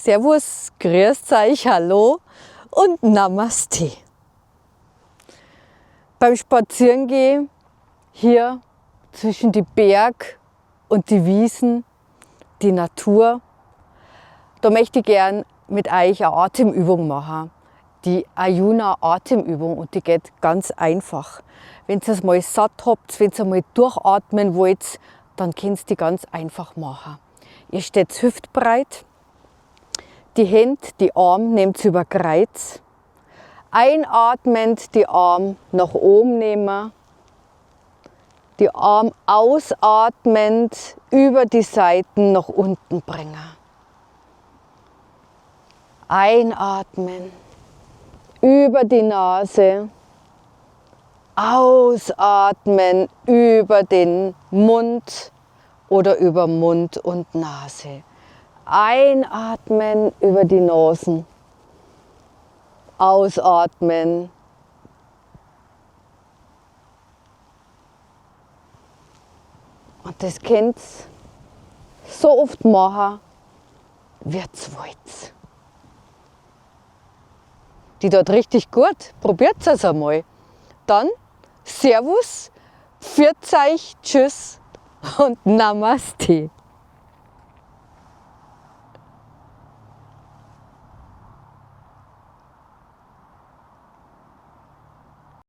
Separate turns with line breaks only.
Servus, grüßt euch, hallo und Namaste. Beim Spazierengehen hier zwischen die Berg und die Wiesen, die Natur, da möchte ich gern mit euch eine Atemübung machen. Die Ayuna Atemübung, und die geht ganz einfach. Wenn ihr es mal satt habt, wenn ihr mal durchatmen wollt, dann könnt ihr die ganz einfach machen. Ihr steht hüftbreit, die Hände, die Arme nehmt über Kreuz. Einatmend die Arme nach oben nehmen, die Arme ausatmend über die Seiten nach unten bringen. Einatmen über die Nase, ausatmen über den Mund oder über Mund und Nase. Einatmen über die Nasen, ausatmen. Und das könnt ihr so oft machen, wie ihr wollt. Die tut richtig gut. Probiert es einmal. Dann Servus, pfiat euch, Tschüss und Namaste.